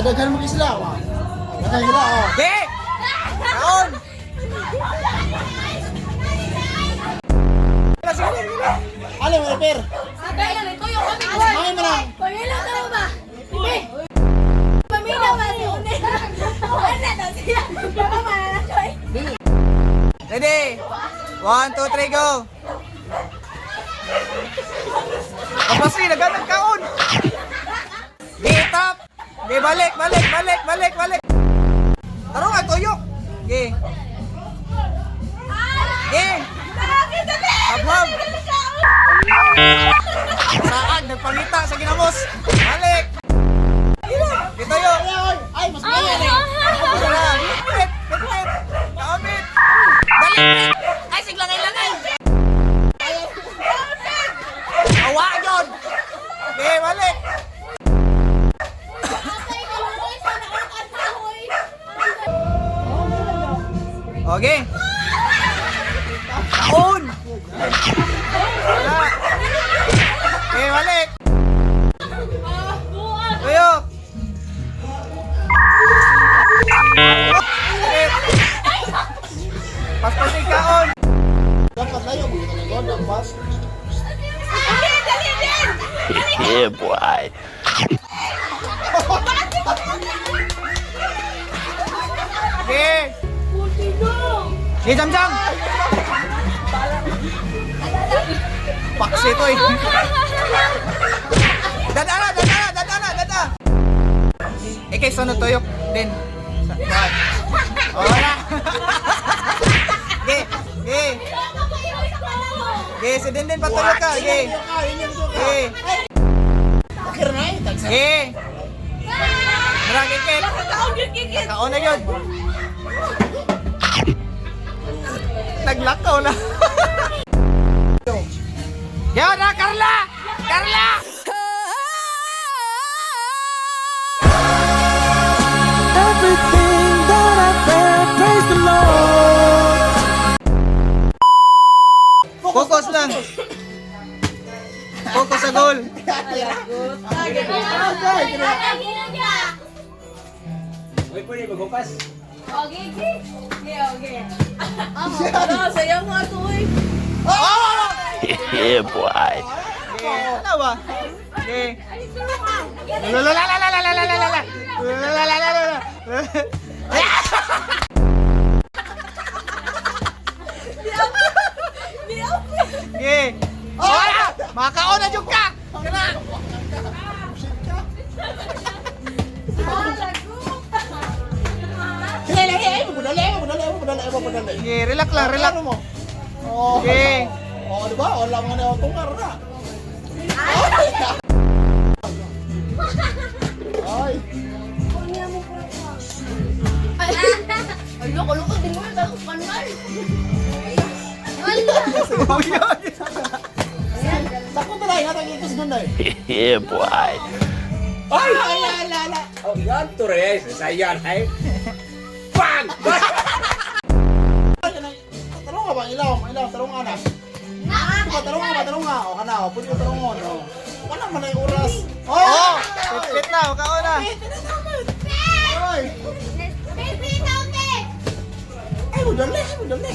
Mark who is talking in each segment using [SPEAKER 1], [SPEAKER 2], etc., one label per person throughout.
[SPEAKER 1] Kaya daghan mo kayo sila. Wa. Daghan sila, oh.
[SPEAKER 2] Ge! Kaon! Sige, sige, sige.
[SPEAKER 1] Alin mo, repair. Ay, mo lang.
[SPEAKER 3] Pamilya na ba? Hindi. Pamilya ba si Une? Wala na siya. Pamilya na siya.
[SPEAKER 2] Ready? 1, 2, 3, go! Kapasi, naghanap kaon! Ge, tap! Ge, balik, balik, balik, balik, balik! Tarong nga, tuyok! Ge! Ge! Habhab! Saag, nagpangita sa ginamos! Balik! Gitayo!
[SPEAKER 1] Ay, ay, mas maya na.
[SPEAKER 2] Wala! Wait! Wait! Kaamit! Balik! Ay, siglangay-langay! Awa yun! Okay, balik! Okay. Kaon! Wala. Okay, balik! Tuyok! Okay. Paspasin kaon!
[SPEAKER 1] Dapat layo mo talaga, dapat.
[SPEAKER 4] Yeah, boy.
[SPEAKER 2] Okay. Hey, jam jam. Paksi ito eh. Dadana, dadana, dadana, dada. Eh, kay sunod tuyok din. Sa kuwan. Oh, wala. Ge, ge. Ge, si Dindin patuyok ka. Ge. Ge.
[SPEAKER 1] Okay na eh. Tagsa.
[SPEAKER 2] Ge. Dara, kikit. Kaon na yun. Naglakaw na. Yan na, Carla! Carla!
[SPEAKER 5] Everything that I've had, praise the Lord.
[SPEAKER 2] Focus lang. Focus sa goal.
[SPEAKER 3] Sayang nga ito eh.
[SPEAKER 2] Oh!
[SPEAKER 4] Yeah, boy.
[SPEAKER 2] Okay, ano ba? Okay. La la la la la la la la la la. La la la la la la. Okay. Oh! Makaon na jud ka. Kana.
[SPEAKER 1] Sige, lagi, ay, mabudali, mabudali, mabudali, mabudali.
[SPEAKER 2] Okay, relax lang, relax.
[SPEAKER 1] Ano mo? Oh.
[SPEAKER 2] Okay.
[SPEAKER 1] Oh, di ba? Wala mga na tungar na. Ay.
[SPEAKER 3] Ay, loko, loko, di mo na kanal.
[SPEAKER 2] Oh, yun.
[SPEAKER 1] Sako to na, hatag itos doon na eh.
[SPEAKER 4] Yeah, boy.
[SPEAKER 1] Ay, ala, ala, ala.
[SPEAKER 6] Oh, yan to rin. Sayan, ay. Bang!
[SPEAKER 1] Tarong nga ba? Ilaw, ilaw, tarong nga na. Ba, tarong nga ba, tarong nga. O, kana, o, pwede ko tarungon, o. Wala man na yung oras.
[SPEAKER 2] Oh! Fit na, kaon na.
[SPEAKER 1] Ay! Ay, mudali, ay, mudali.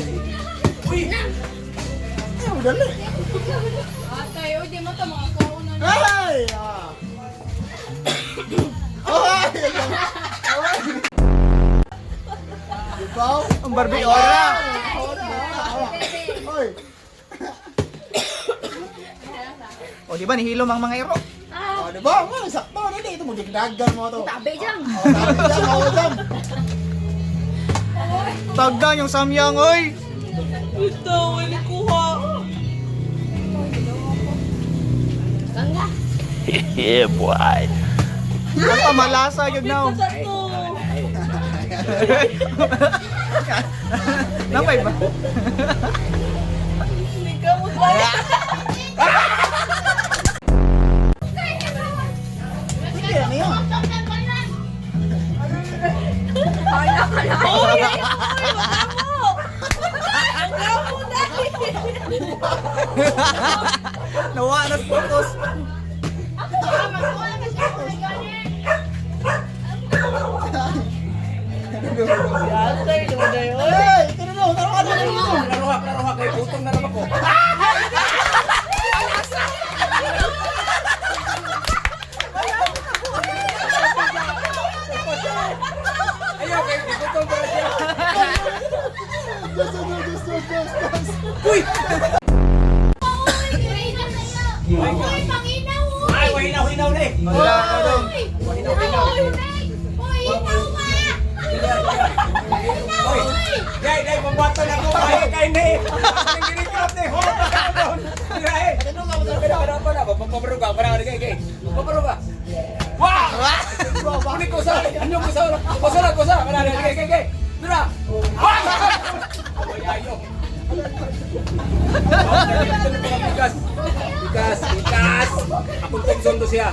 [SPEAKER 1] Uy! Ay, mudali.
[SPEAKER 3] Atay, oy, di mo ito mga kauna.
[SPEAKER 1] Ay! Ah. Ay! Ay! Diba?
[SPEAKER 2] Ang Barbie aura.
[SPEAKER 1] Ay!
[SPEAKER 2] O, di ba nihilom ang mga iro?
[SPEAKER 1] Oh, di ba? Mo, sakto na dito mo digdagan mo to.
[SPEAKER 3] Tabi dyan.
[SPEAKER 1] Oh, tabi dyan, oh, dyan.
[SPEAKER 2] Tagdan yung samyang, oy.
[SPEAKER 7] Ito, wala kuha.
[SPEAKER 3] Gangga.
[SPEAKER 4] Yeah, boy.
[SPEAKER 2] Ang pamalasa gyud na.
[SPEAKER 7] Sa to.
[SPEAKER 2] Napay ba?
[SPEAKER 7] Hindi ka mo tayo.
[SPEAKER 1] Sige, ano yun?
[SPEAKER 7] Oy, ay, oy, wala mo. Ang gamo na.
[SPEAKER 2] Nawa na sa focus.
[SPEAKER 7] Ate, di ba na yun?
[SPEAKER 1] Hey, ito na no, tarong ka, tarong ka.
[SPEAKER 6] Klaruha, klaruha kay gutom na naman ko. Ayaw kay gutom pa na siya.
[SPEAKER 1] Diyos, Diyos, Diyos, Diyos, Diyos, Diyos.
[SPEAKER 6] Uy!
[SPEAKER 3] Uy, panginaw, uy!
[SPEAKER 6] Ay, wahinaw-hinaw na eh.
[SPEAKER 1] Wala ka dong.
[SPEAKER 3] Uy, uy, hinaw ba? Hinaw,
[SPEAKER 6] Uy!
[SPEAKER 3] uy!
[SPEAKER 6] Dai, dai, pambuhatan ako. Ay, kain na eh. Ang ginikrap na eh. Hola pa ka doon. Dira eh. Kada kada pa na, paparuga, para kay kay. Paparuga. Wah! Kunin ko sa, ano ko sa, ko sa, ko sa, kada kay kay kay. Dira. Wah! Ay, ayo. Bigas. Bigas, bigas. Akong tungson to siya.